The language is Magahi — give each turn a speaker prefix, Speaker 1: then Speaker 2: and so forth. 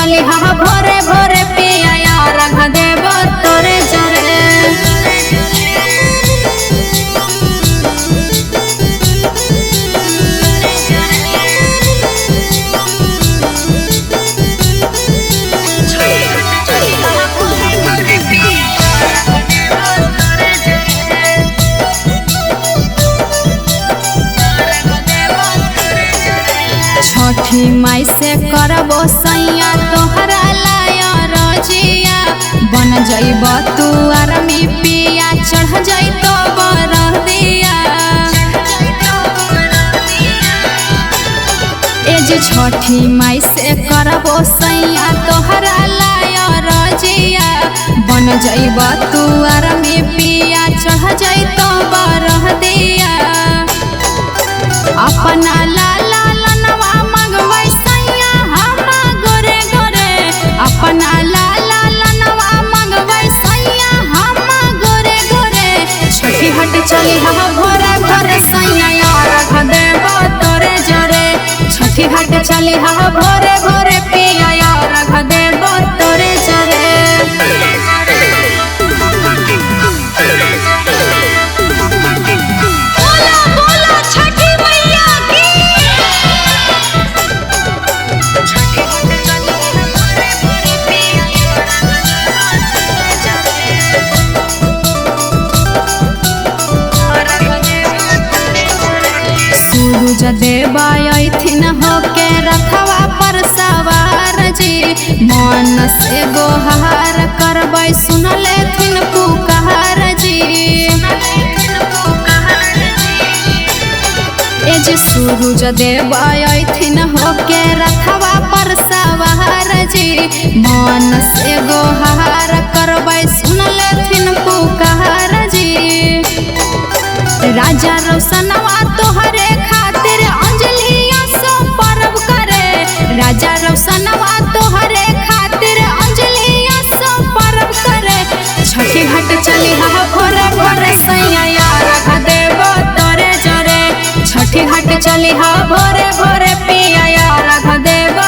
Speaker 1: चली हा भोरे भोरे पिया रख देब तोरे जरे। छठी माई से करबो सैया तोहरा लाया रजिया, बन जइब तू आरमी पिया चढ़ जइतो बरदिया। ए जे छठी माई से करबो सैया तोहरा लाया रजिया, बन जइब तू आरमी पिया चढ़ जइतो बरदिया। अपना लाला लनवा मंगवै सैया हम गोरे गोरे, अपना लाला लनवा मंगवै सैया हम गोरे गोरे। छठी हट चली हम भोरे भोरे सैया रख देब तोरे जरे। छठी हट चली हम भोरे भोरे पिया रख देब तोरे जरे।
Speaker 2: बोला बोला छठी मैया की।
Speaker 1: सूरज देव अइथिन होके रथवा पर सवार जी, मन से गोहार करबै सुन लेथिन पुकार जी। ए जे सूरज देव अइथिन होके रथवा पर सवार जी, मन से गोहार करबै सुन लेथिन पुकार जी। राजा रोशनवा तोहरे खातिर अंजलिया सो परब करे, राजा रोशनवा तोहरे खातिर अंजलिया सो परब करे। छठी घाट चली हा भोरे भोरे सैया रख देब तोरे जरे। छठी घाट चली हा भोरे भोरे पिया रख देब